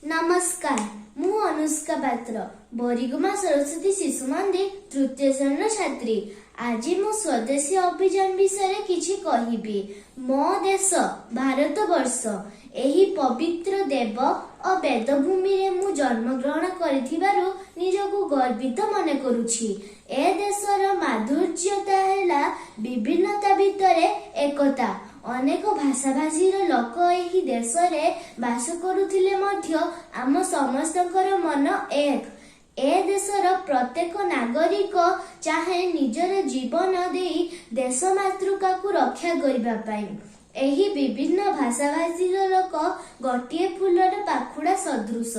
ନମସ୍କାର, ମୁଁ ଅନୁଷ୍କା ପାତ୍ର, ବରିଗୁମା ସରସ୍ୱତୀ ଶିଶୁ ମନ୍ଦିର ତୃତୀୟ ଶ୍ରେଣୀର ଛାତ୍ରୀ। ଆଜି ମୁଁ ସ୍ୱଦେଶୀ ଅଭିଯାନ ବିଷୟରେ କିଛି କହିବି। ମୋ ଦେଶ ଭାରତ ବର୍ଷ। ଏହି ପବିତ୍ର ଦେବ ଓ ବେଦଭୂମିରେ ମୁଁ ଜନ୍ମଗ୍ରହଣ କରିଥିବାରୁ ନିଜକୁ ଗର୍ବିତ ମନେ କରୁଛି। ଏ ଦେଶର ମାଧୁର୍ଯ୍ୟତା ହେଲା ବିଭିନ୍ନତା ଭିତରେ ଏକତା। ଅନେକ ଭାଷାଭାଷୀର ଲୋକ ଏହି ଦେଶରେ ବାସ କରୁଥିଲେ ମଧ୍ୟ ଆମ ସମସ୍ତଙ୍କର ମନ ଏକ। ଏ ଦେଶର ପ୍ରତ୍ୟେକ ନାଗରିକ ଚାହେଁ ନିଜର ଜୀବନ ଦେଇ ଦେଶ ମାତୃକାକୁ ରକ୍ଷା କରିବା ପାଇଁ। ଏହି ବିଭିନ୍ନ ଭାଷାଭାଷୀର ଲୋକ ଗୋଟିଏ ଫୁଲର ପାଖୁଡ଼ା ସଦୃଶ।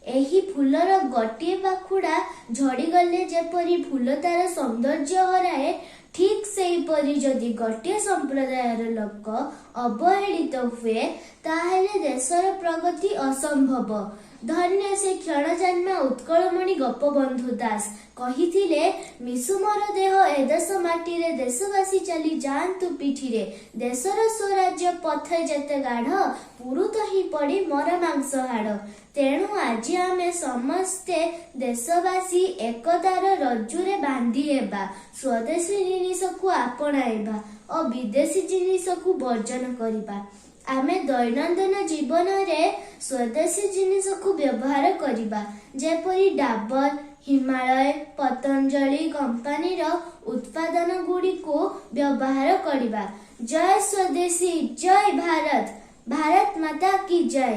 ଏହି ଫୁଲର ଗୋଟିଏ ପାଖୁଡ଼ା ଝଡ଼ିଗଲେ ଯେପରି ଫୁଲ ତାର ସୌନ୍ଦର୍ଯ୍ୟ ହରାଏ, ଠିକ୍ ସେହିପରି ଯଦି ଗୋଟିଏ ସମ୍ପ୍ରଦାୟର ଲୋକ ଅବହେଳିତ ହୁଏ, ତାହେଲେ ଦେଶର ପ୍ରଗତି ଅସମ୍ଭବ। ଧନ୍ୟ ସେ କ୍ଷଣଜନ୍ମା ଉତ୍କଳମଣି ଗୋପବନ୍ଧୁ ଦାସ କହିଥିଲେ, "ମିଶୁ ମୋର ଦେହ ଏ ଦେଶ ମାଟିରେ, ଦେଶବାସୀ ଚାଲି ଯାଆନ୍ତୁ ପିଠିରେ। ଦେଶର ସ୍ୱରାଜ୍ୟ ପଥେ ଯେତେ ଗାଢ଼, ପୁରୁ ତହିଁ ପଡ଼ି ମୋର ମାଂସ ହାଡ଼।" ତେଣୁ ଆଜି ଆମେ ସମସ୍ତେ ଦେଶବାସୀ ଏକତାର ରଜ୍ଜୁରେ ବାନ୍ଧି ହେବା, ସ୍ୱଦେଶୀ ଜିନିଷକୁ ଆପଣାଇବା ଓ ବିଦେଶୀ ଜିନିଷକୁ ବର୍ଜନ କରିବା। ଆମେ ଦୈନନ୍ଦିନ ଜୀବନରେ ସ୍ୱଦେଶୀ ଜିନିଷକୁ ବ୍ୟବହାର କରିବା, ଯେପରି ଡାବର, ହିମାଳୟ, ପତଞ୍ଜଳି କମ୍ପାନୀର ଉତ୍ପାଦନ ଗୁଡ଼ିକୁ ବ୍ୟବହାର କରିବା। ଜୟ ସ୍ୱଦେଶୀ, ଜୟ ଭାରତ, ଭାରତ ମାତା କି ଜୟ।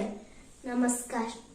ନମସ୍କାର।